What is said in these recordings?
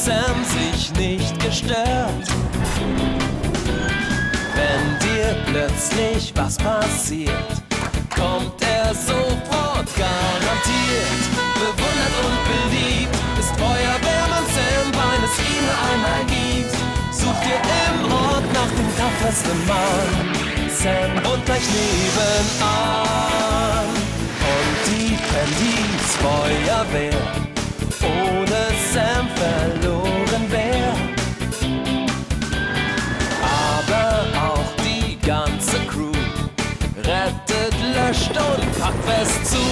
Sam sich nicht gestört. Wenn dir plötzlich was passiert, kommt er sofort garantiert. Bewundert und beliebt ist Feuerwehrmann Sam, weil es ihn einmal gibt. Sucht ihr im Ort nach dem tapfersten Mann, Sam und gleich nebenan. Und die Bandits Feuerwehr ohne Sam verloren wär. Aber auch die ganze Crew rettet, löscht und packt fest zu.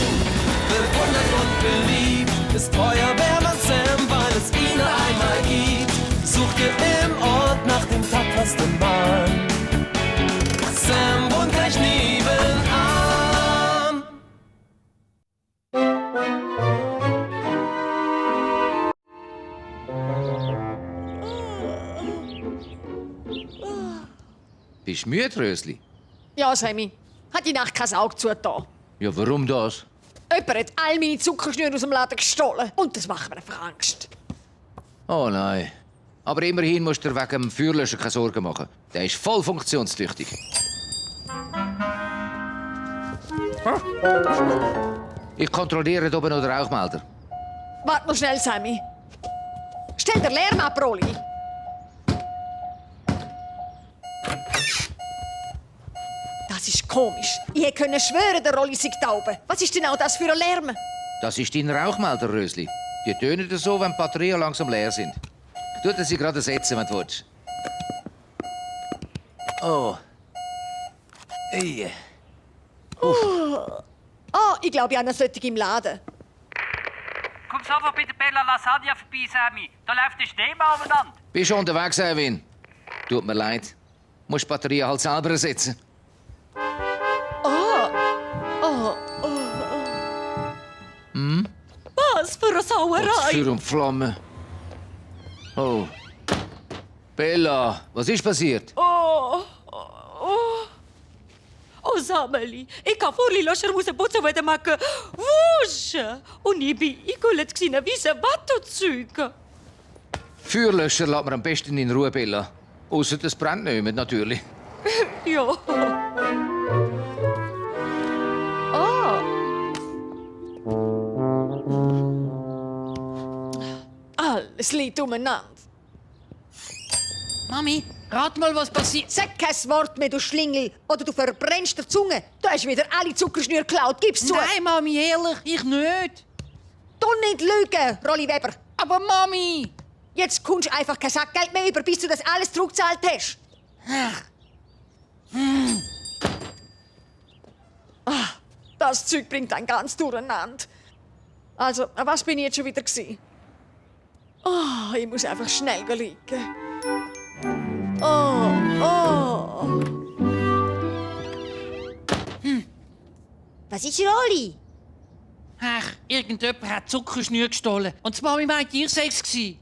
Bewundert und beliebt ist Feuerwehrmann Sam, weil es ihn einmal gibt. Sucht ihr im Ort nach dem tapfersten Mann, Sam wohnt gleich nebenan. Bist du müde, Rösli? Ja, Sammy. Hat die Nacht kein Auge zugetan. Ja, warum das? Jemand hat all meine Zuckerschnüre aus dem Laden gestohlen. Und das macht mir einfach Angst. Oh nein. Aber immerhin musst du dir wegen dem Feuerlöscher keine Sorgen machen. Der ist voll funktionstüchtig. Ich kontrolliere oben noch den Rauchmelder. Warte noch schnell, Sammy. Stell den Lärm ab, Rolli. Das ist komisch. Ich hätte schwören, der Rolli sei taub. Was ist denn auch das für ein Lärm? Das ist dein Rauchmelder, Rösli. Die tönen so, wenn die Batterien langsam leer sind. Ich tue sie gerade setzen, wenn du willst. Oh. Ey. Oh, ich glaube, ich habe eine solche im Laden. Komm sofort bei der Bella Lasagna vorbei, Sammy. Da läuft der Schneemann umeinander. Bist schon unterwegs, Erwin? Tut mir leid. Musst die Batterien halt selber ersetzen. Was für eine Sauerei! Feuer und Flamme. Oh. Bella, was ist passiert? Oh, Sameli, ich habe vorhin Löscher putzen, weil der Macke wuschen. Und ich bin eingeholt wie ein Wattezeug. Feuerlöscher lässt man am besten in Ruhe, Bella. Ausser das brennt nicht mehr, natürlich. Ja. Alles liegt umeinander. Mami, rat mal, was passiert. Sag kein Wort mehr, du Schlingel, oder du verbrennst die Zunge. Du hast wieder alle Zuckerschnüre geklaut, gib's zu. Nein, Mami, ehrlich, ich nicht. Du nicht lügen, Rolli Weber. Aber Mami! Jetzt kommst du einfach kein Sackgeld mehr über, bis du das alles zurückgezahlt hast. Das Zeug bringt einen ganz durcheinander. Also, an was bin ich jetzt schon wieder gewesen? Oh, ich muss einfach schnell liegen. Was ist Rolli? Ach, irgendjemand hat Zuckerschnür gestohlen. Und die Mami meint, ihr sei's gsi.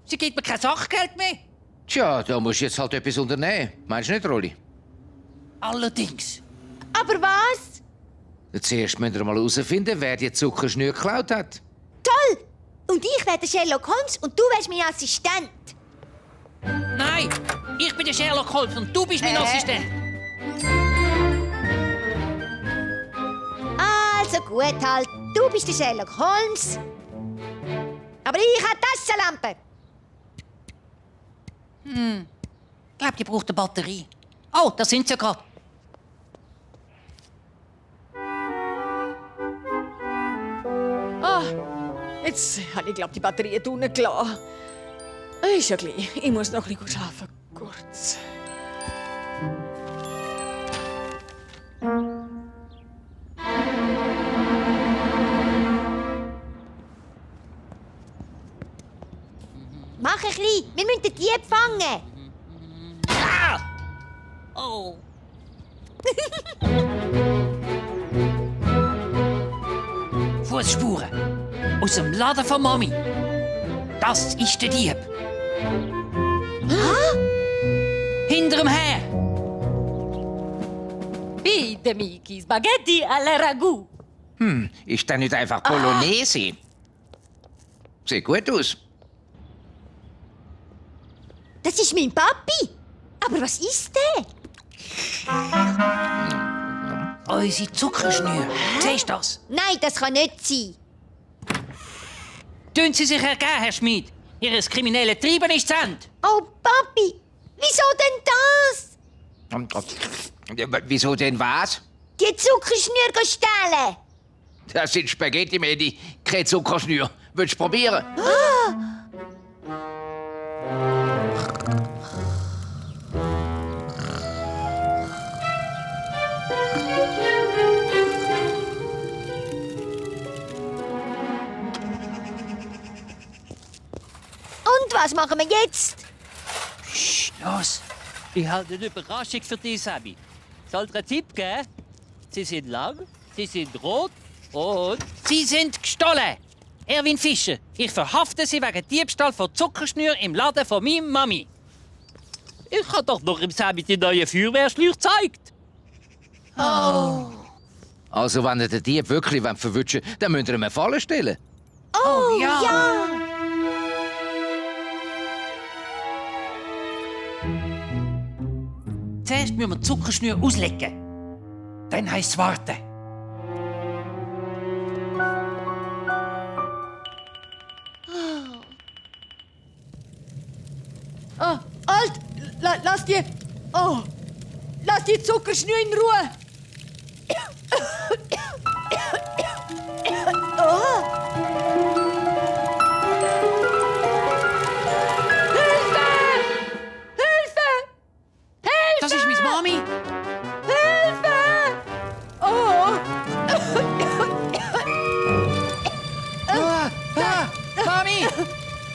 Sie gibt mir kein Sachgeld mehr. Tja, da musst du jetzt halt etwas unternehmen. Meinst du nicht, Rolli? Allerdings. Aber was? Zuerst müssen wir mal herausfinden, wer die Zuckerschnür geklaut hat. Toll! Und ich werde Sherlock Holmes und du wärst mein Assistent. Nein, ich bin der Sherlock Holmes und du bist mein Assistent. Also gut halt, du bist der Sherlock Holmes. Aber ich habe die Taschenlampe. Ich glaube, die braucht eine Batterie. Oh, da sind sie gerade. Jetzt habe ich, glaube die Batterie unten gelassen. Ist ja gleich. Ich muss noch ein bisschen arbeiten. Kurz. Mach ein bisschen, wir müssen den Dieb fangen. Ah! Oh. Fußspuren. Aus dem Laden von Mami. Das ist der Dieb. Hinter dem her. Bitte, Miki, Spaghetti alla Ragu. Ist das nicht einfach Bolognese? Sieht gut aus. Das ist mein Papi. Aber was ist der? Unsere Zuckerschnür. Siehst du das? Nein, das kann nicht sein. Tun Sie sich ergeben, Herr Schmid. Ihr kriminelle Treiben ist zu Ende. Oh, Papi, wieso denn das? Wieso denn was? Die Zuckerschnür stehlen. Das sind Spaghetti, Medi. Keine Zuckerschnür. Willst du probieren? Und was machen wir jetzt? Los. Ich habe eine Überraschung für dich, Sabi. Soll dir einen Tipp geben? Sie sind lang, sie sind rot und sie sind gestohlen. Erwin Fischer, ich verhafte Sie wegen Diebstahl von Zuckerschnür im Laden von meiner Mami. Ich habe doch noch im Sabi die neue Feuerwehrschleuch gezeigt. Also, wenn ihr den Dieb wirklich verwünschen wollt, dann müsst ihr ihm eine Falle stellen. Oh, ja. Zuerst müssen wir die Zuckerschnür auslegen. Dann heisst es warten. Ah, Alt, lass die... Oh, lass die Zuckerschnür in Ruhe. Das ist meine Mami. Oh, Mami!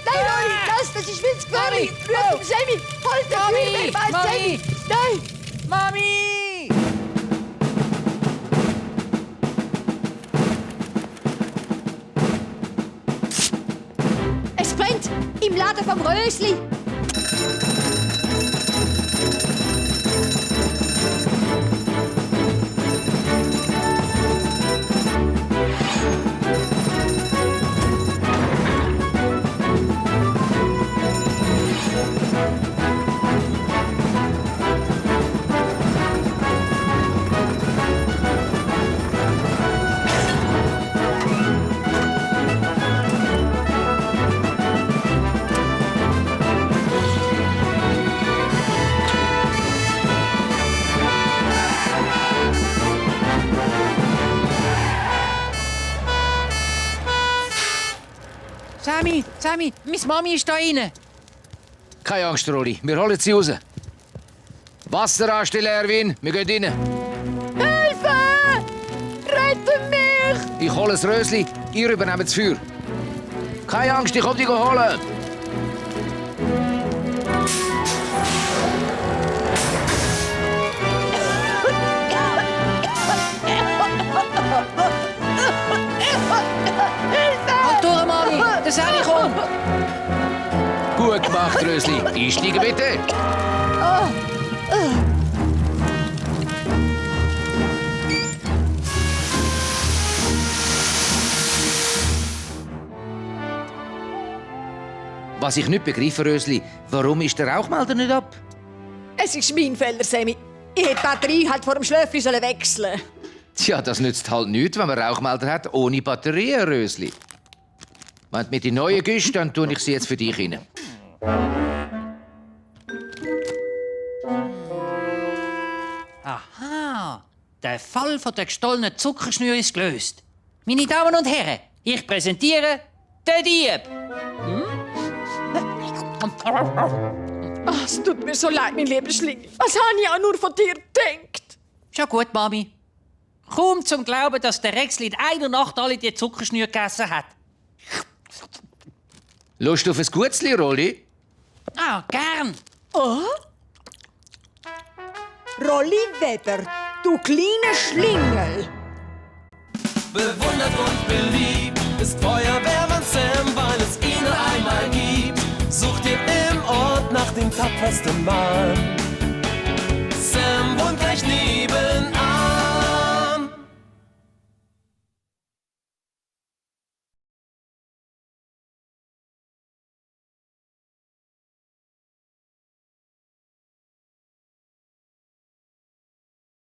nein, Rolli, das ist viel zu gefährlich. Ruf Sammy, halt den Mami, Feuerwehr, Mami. Sammy. Nein. Mami! Es brennt im Laden vom Rösli. Sammy, meine Mami ist da rein. Keine Angst, Rolli. Wir holen sie raus. Wasser anstellen, Erwin. Wir gehen rein. Hilfe! Rette mich! Ich hole das Rösli. Ihr übernehmt das Feuer. Keine Angst, ich komme dich holen. Halt durch, Mami. Der Sammy kommt. Gut gemacht, Rösli. Einsteigen bitte. Was ich nicht begreife, Rösli, warum ist der Rauchmelder nicht ab? Es ist mein Fehler, Sammy. Ich hätte die Batterie halt vor dem Schlöffi wechseln sollen. Tja, das nützt halt nichts, wenn man Rauchmelder hat, ohne Batterien, Rösli. Wenn du mit die neuen gehst, dann tue ich sie jetzt für dich rein. Aha, der Fall von der gestohlenen Zuckerschnür ist gelöst. Meine Damen und Herren, ich präsentiere den Dieb. Ach, es tut mir so leid, mein lieber Schlingel. Was habe ich auch nur von dir gedacht? Schon gut, Mami. Kaum zum Glauben, dass der Rexli in einer Nacht alle die Zuckerschnür gegessen hat. Lust auf ein Gutzli, Rolli? Ah, gern. Rolli Weber, du kleiner Schlingel. Bewundert und beliebt ist Feuerwehrmann Sam, weil es ihn nur einmal gibt. Sucht ihr im Ort nach dem tapfersten Mann.